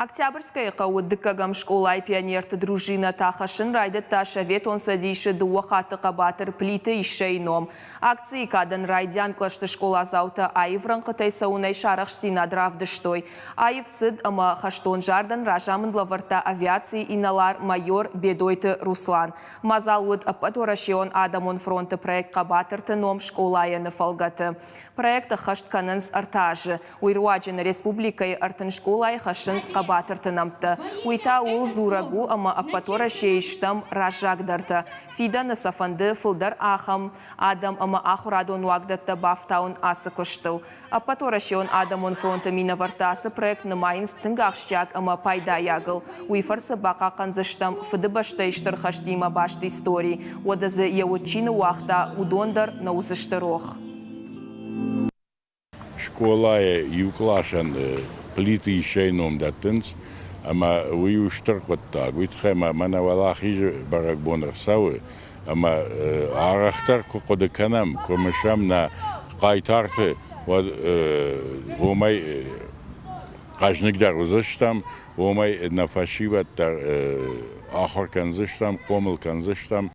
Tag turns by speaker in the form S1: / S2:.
S1: Октябрьскӕйы хъӕуы дыккӕгӕм скъолайы пионерты дружинӕ та хӕссын райдыдта Советон Цӕдисы дыууӕ хатты хъӕбатыр Плиты Иссӕйы ном. Акцийы кадӕн райдиан кълӕсты скъоладзаутӕ аив рӕнхъытӕй цӕуынӕй сарӕхстдзинад равдыстой. Аив цыд ӕмӕ хӕстон зардӕн разамынд лӕвӕрдта авиацийы инӕлар-майор Бедойты Руслан. Мадзал уыд Ӕппӕтуӕрӕсеон адӕмон фронты проект Хъӕбатырты ном скъолайӕн-ы фӕлгӕты. Проект ӕххӕст кӕнынц ӕртӕ азы. Уый руаджы нӕ республикӕйы 30 скъолайы хӕссынц хъӕбатырты нӕмттӕ. Уый та ууыл дзурӕг у, ӕмӕ ӕппӕт Уӕрӕсейы стӕм раззагдӕртӕ. Фидӕны сӕ фӕнды фылдӕр ахӕм адӕм ӕмӕ ахуырадон уагдӕттӕ бафтауын ацы куыстыл. Ӕппӕтуӕрӕсеон адӕмон фронты минӕвӕрттӕ ацы проект нымайынц тынг ахсджиаг ӕмӕ пайдайагыл. Уый фӕрцы бахъахъхъӕндзыстӕм Фыдыбӕстӕйы Стыр хӕстимӕ баст истори. Уӕдӕ дзы йӕ уд чи ныууагъта, уыдон дӕр нӕ уыдзысты рох.
S2: Скъолайы иу къласӕн Плиты Иссӕйы ном дӕттынц, ӕмӕ уый у стыр хъуыддаг. Уый тыххӕй ма мӕнӕ Уӕлахизы бӕрӕгбон ӕрцӕуы, ӕмӕ арӕхдӕр куы хъуыды кӕнӕм, куы мысӕм нӕ хъайтарты, уӕд уымӕй хъӕзныгдӕр уыдзыстӕм, уымӕй нӕ фӕсивӕд дӕр ахуыр кӕндзыстӕм, хъомыл кӕндзыстӕм.